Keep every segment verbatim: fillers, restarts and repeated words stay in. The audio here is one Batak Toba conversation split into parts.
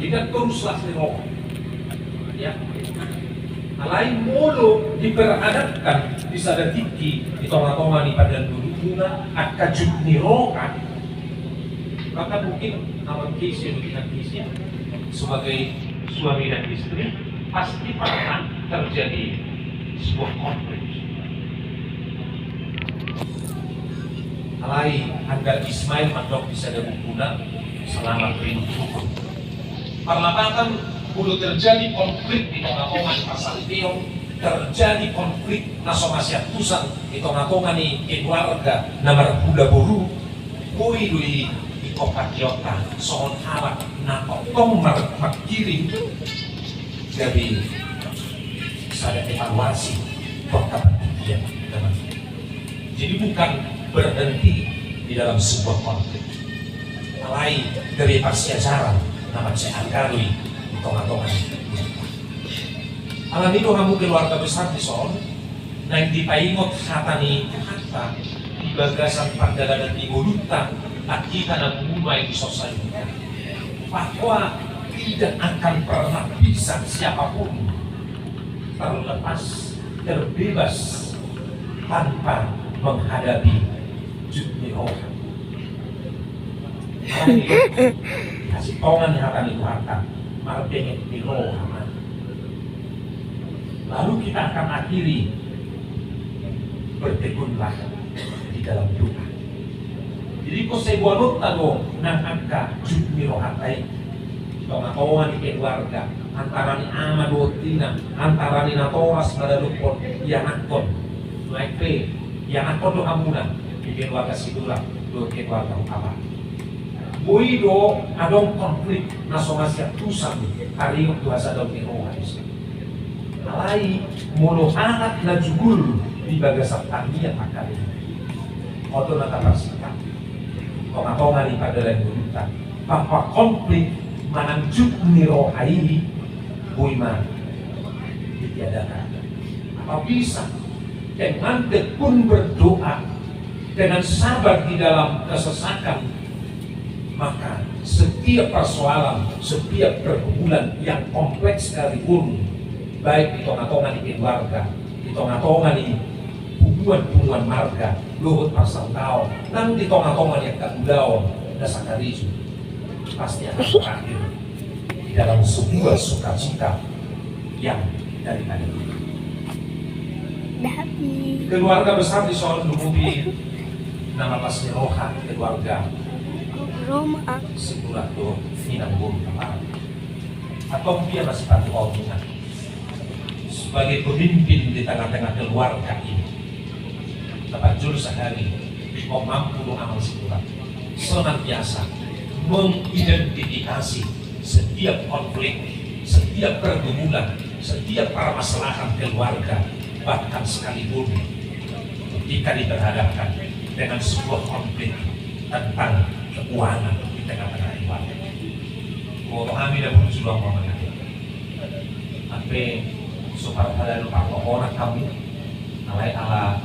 Tidak teruslah si roh. Ya. Alai molo diperhadapkan di sada tingki di tonga-tonga ni pardalanan angka jut ni roha, maka mungkin amang kisi, mungkin kisi sebagai suami dan istri pasti pernah terjadi sebuah konflik. Alai Handar Ismail mandok di sada bukuna, selamat ribut rukun. Parlapatan, molo terjadi konflik di tonga-tonga ni parsaripeon, terjadi konflik na so masiantusan di tonga-tonga ni keluarga na marhula boru, boi do i dipapationta songon halak na tongtong mar-, mangkirim gabe sada evaluasi tentang pendidikan teman. Jadi bukan berhenti di dalam sebuah konflik. Alai gabe parsiajaran na mansai angka do i di tonga-tonga ni. Alani do hamu keluarga besar dison, naeng dipaingot hata ni Tuhanta di bagasan pardalanan ni ngolunta, nang hita na pungu ae di songon i, bahwa tidak akan pernah bisa siapapun terlepas, terbebas tanpa menghadapi jut ni roha. Hasintongan ni hata ni Tuhanta, marbenget ni roha ma. Lalu kita akan akhiri, bertekunlah di dalam doa. Jadi ingkon sai boanonta do nang angka jut ni rohanta i di tonga-tonga ni keluarga, antara ni ama dohot ina, antara ni natoras maradophon ianakhon. Nuaeng pe ianakhon do hamuna di keluarga Sitorus dohot keluarga Hutabarat. Boi do adong konflik na so masiantusan taringot tu hasadaon ni roha i. Alai molo halak na jugul di bagasan tangiang angka i, on do na taparsikap di tonga-tonga ni pardalanan ngolunta, bahwa konflik manang jut ni roha i boi ma ditiadakan. Apa bisa dengan tekun berdoa, dengan sabar di dalam kesesakan, maka setiap persoalan, setiap pergumulan yang kompleks sekalipun, baik di tonga-tonga ni keluarga, di tonga-tonga ni punguan-punguan marga, dohot parsautaon, nang di tonga-tonga ni angka ulaon na sangkarijo, pasti akan berakhir di dalam sebuah sukacita yang daripada itu. Keluarga besar dison, lumobi na marlas ni roha keluarga Sitorus dohot inang boru Hutabarat. Antong dia masih patuh kau sebagai pemimpin di tengah-tengah keluarga ini. Taparjolo sahali, ingkon mampu do amang Sitorus senantiasa mengidentifikasi setiap konflik, setiap pergumulan, setiap permasalahan keluarga, bahkan sekalipun ketika diperhadapkan dengan sebuah konflik tentang keuangan di tengah-tengah keluarga. Boto hami na burju do amang. Ampe so parpadalu partohonan hamu, alai ala,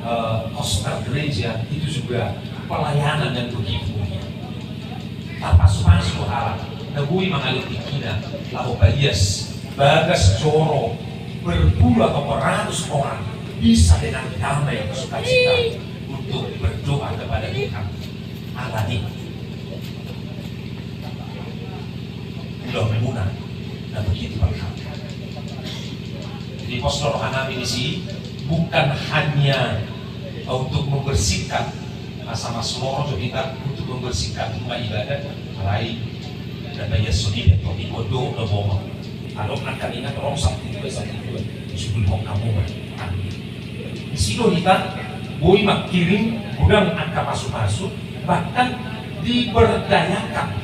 eh, kostar gereja itu juga pelayanan yang begitu mulia. Tarpasupasu halak na boi mangalehon tingkina laho paias bagas joro berpuluh atau beratus orang bisa dengan damai dan sukacita untuk berdoa kepada Tuhan. Alani ulaonmuna na begitu berharga. Jadi pos do rohanami disi bukan hanya untuk membersihkan masa mas loro jo hita untuk membersihkan rumah ibadah, alai na paias songon i, topi kodo na bonga. Adong angka ninna torong sabtu dua, sabtu dua disebut hok kamu. Di situ kita boi mangkirim godang angka pasupasu, bahkan diberdayakan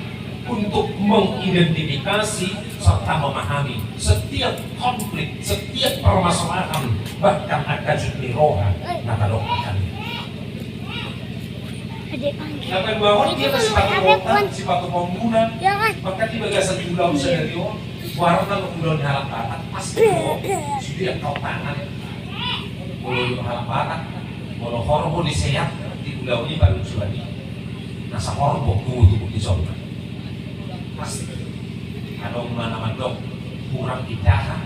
untuk mengidentifikasi serta memahami setiap konflik, setiap permasalahan, bahkan angka jut ni roha na tadok hami. Sampai bahwa dia masih pakai kota, masih pakai pemuna, maka di bagasan pulau sendiri, warna pulau di halaman Batak pasti mau sudah kau tangan. Molo di halaman Batak, molo horbo di sehat di pulau ini baru jual di nasa horbo kudu di zona. Pasti. Adong ma na mandok hurang indahan.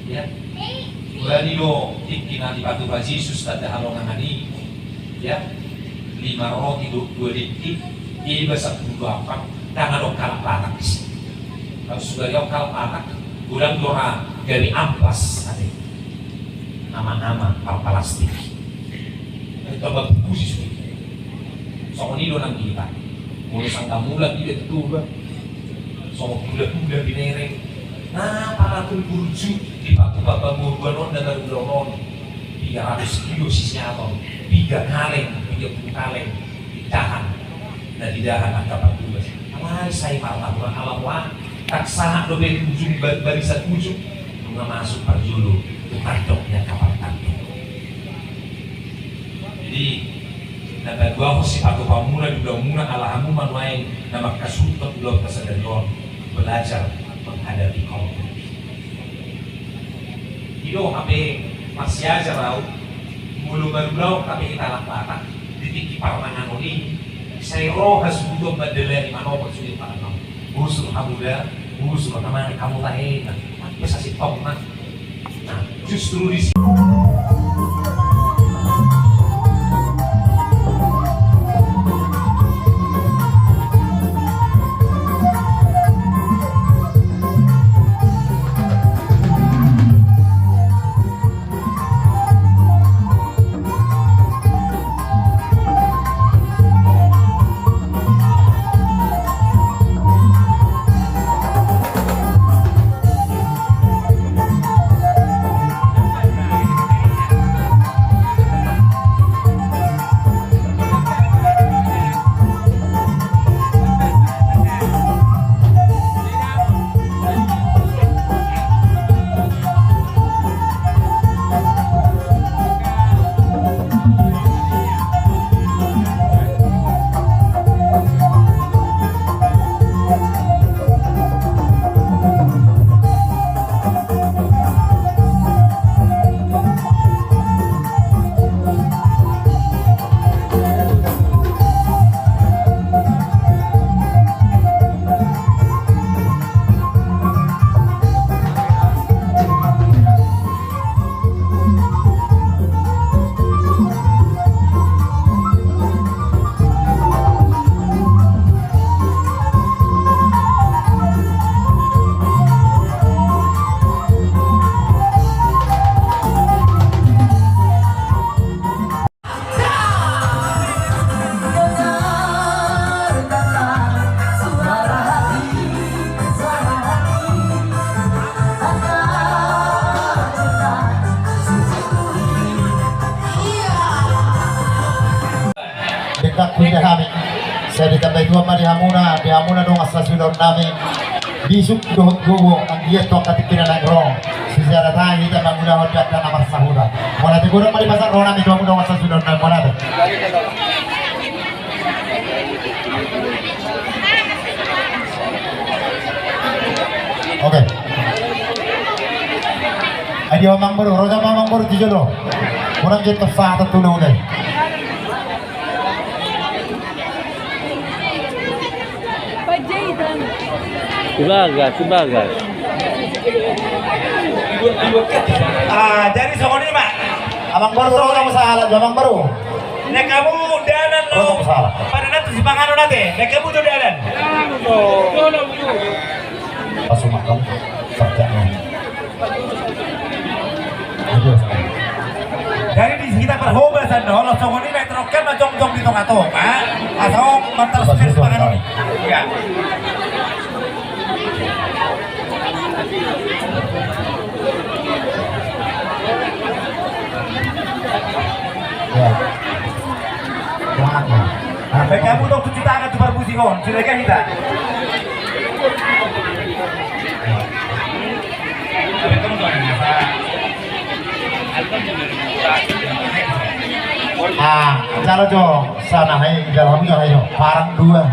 Ya. Bani do tingki na dipatupa Jesus tanda halongangan i. Ya. Lima roti dohot dua dengki, iba sampulu delapan, ndang adong halak Batak disi. Kalau sudah adong halak Batak, godang do ra gabe ampas ate. Nama-nama parpalastik. Itu bagus sih. Songon i do nang hita. Molo sangkamulan iba tutu ba. Songon hula-hula binereng. Na pala tu burju di patu papa murban on dan baru on. Tiga ratus kilo sisi abang. Tiga kaleng, tiga puluh kaleng. Ditahan. Na didahan angka patugas. Alai sai marlaburan alam wa. Tak sahat dope ujung ba-, barisan ujung. Nunga masuk parjolo. Tu tandok ni angka partandok. Jadi, na paduahon sipatupaonmuna di ulaonmuna ala hamu ma nuaeng na mangkasuhut ulaonta sadari on, belajar menghadapi konflik. I do hape marsiajar au, molo marulaon hape hita halak Batak di tingki parmanganon i, sai ro hasuhuton mandalani manopot sude panganon. Busur hamu da, busur na manek hamu tahe na. Biasa si tong na. Nah, justru di sini. Denggan huida hami. Sai ditambai Tuhan ma di hamuna, di hamuna dongan sasuhut nami. Bisuk dohot gogo, anggiat tu angka tingki na naeng ro. Sejarah tahi hita mangulahon di angka na marsahuran. Mauliate godang ma di pasahat roha nami tu hamu dongan sasuhut nami, mauliate. Oke. Ayo, Amangboru, ro ma Amangboru tu jolo. Unang get tersahatan tu ulaula i. Ibagas, ibagas. Ah, jadi songon i ma. Amangboru, ro ma sahala, Amangboru. Neak hamu dalan laho. Ro ma sahala. Pada na tu sipanganon ate. Neak hamu tu dalan. Pasumakan. Jadi di hita parhobasan do, laos songon i na tarongkap ma jongjong di tongatonga, asa mantar sipanganon. Iya. Baik, hamu tong cuci tangan tu parmusik on, sudah kan hita? Ah, jalo jo, sana hai, jalo hamu jo, hai jo, parang dua.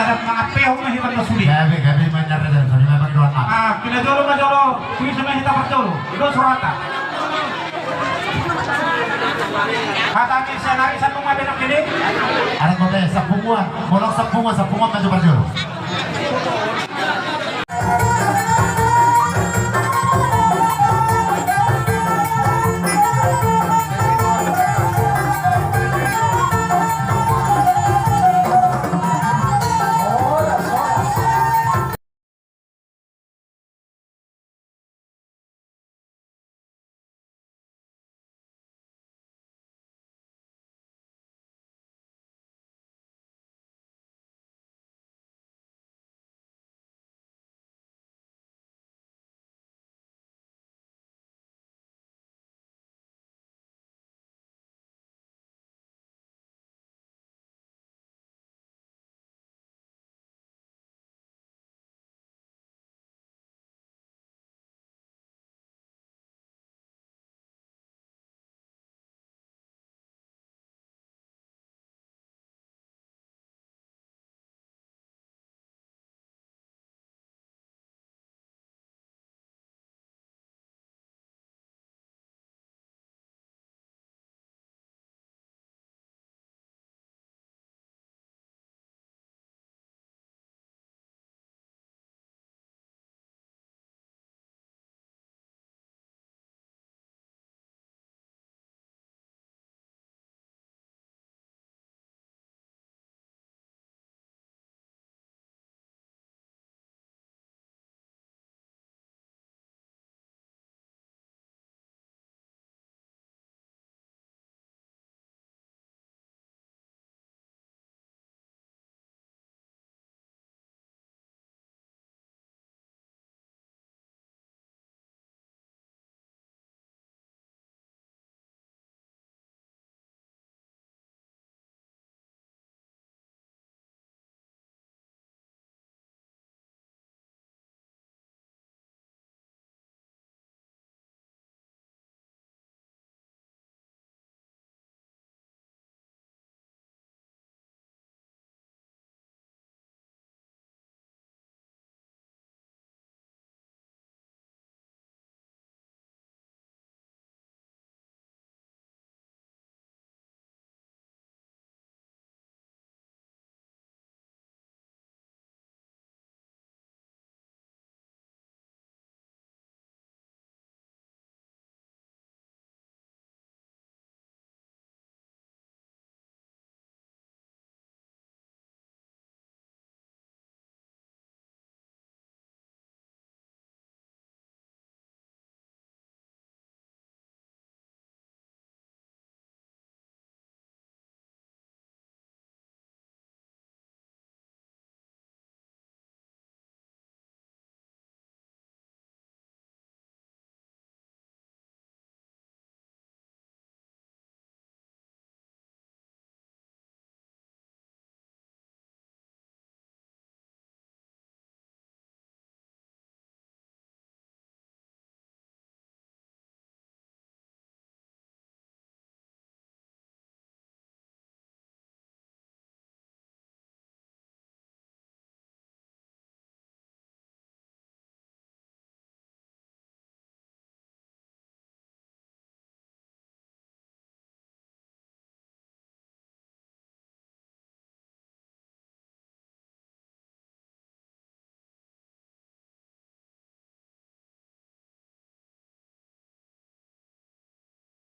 Ada mangape ho na hiban na suli. Gabe, gabe manjar dan suli memang doan na. Ah, kena jolo ma jolo, kui sama hita parjolo. Do surata. Kata ni senari satu ma benok ini. Ada kota ya, sepungua. Bolok sepungua, sepungua maju parjolo.